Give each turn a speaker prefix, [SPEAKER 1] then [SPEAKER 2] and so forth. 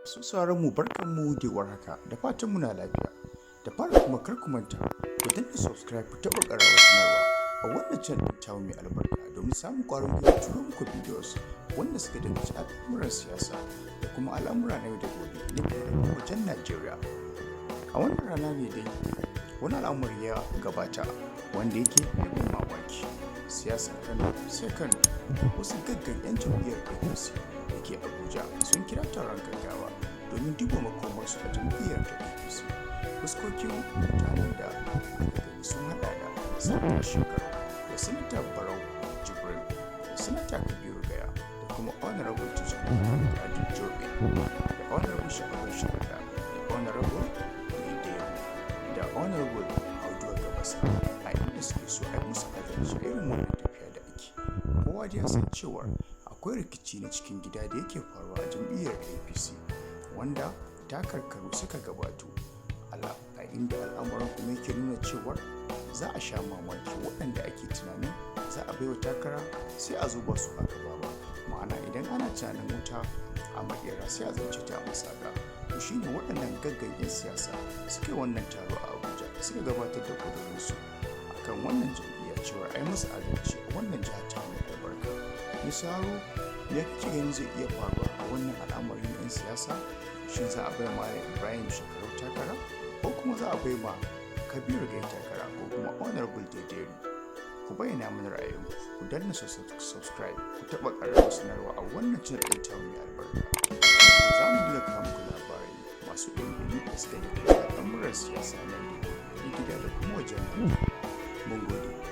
[SPEAKER 1] Masu sauraron mu, barkanmu da warhaka, da fatan muna lafiya. Da fara kuma kar ku manta ku danna subscribe, ku taɓa ƙararrawar sanarwa a wannan channel ɗin tamu mai albarka domin samun ƙwarin gwiwa turo muku videos wanda suka danganci al'amuran siyasa da kuma al'amura na yau da gobe na gida da kuma wajen Najeriya. A wannan rana ne dai wani al'amari ya gabata wanda yake da ban mamaki. Siyasar Kano sai Kano. Wasu gaggan 'yan jam'iyyar APC da ke Abuja sun kira taron gaggawa domin duba makomarsu a jam'iyyar ta APC. Fuskokin mutanen da aka gani sun haɗa da Sanata Shekarau da Sanata Barau Jibrin da Sanata Kabiru Gaya da kuma Honorable Tijjani Abdulkadir Jobe da Honorable Sha'aban Sharaɗa da Honorable Daidayo da Honorable Audu Gabasa, a inda suke so a yi musu adalci a irin wannan tafiya da ake. Kowa dai ya san cewar akwai rikici na cikin gida da yake faruwa a jam'iyyar APC, wanda takarkaru suka gabato, a inda al'amuran kuma yake nuna cewar za a sha mamaki. Waɗanda ake tunanin za a baiwa takara sai a zo ba su aka ba ba. Ma'ana, idan ana tunanin wuta a maƙera, sai a zance ta a masaka. To, shine waɗannan gaggan 'yan siyasa suka yi wannan taro a Abuja, suka gabatar da ƙudurinsu akan wannan jam'iyya cewar ai musu adalci a wannan jiha ta mai albarka. Misalo, me kake ganin zai iya faruwa a wannan al'amari na 'yan siyasa? Shin za a bai ma Ibrahim Shekarau takara, ko kuma za a bai ma Kabiru Gaya takara, ko kuma Honorable Dederi? Ku bayyana mana ra'ayinku, ku danna subscribe, ku taɓa ƙararrawar sanarwa a wannan channel ɗin tamu mai albarka. Za mu dinga kawo muku labarai masu ɗumi da suka yi al'amuran siyasa na gida da kuma wajen. Mun gode.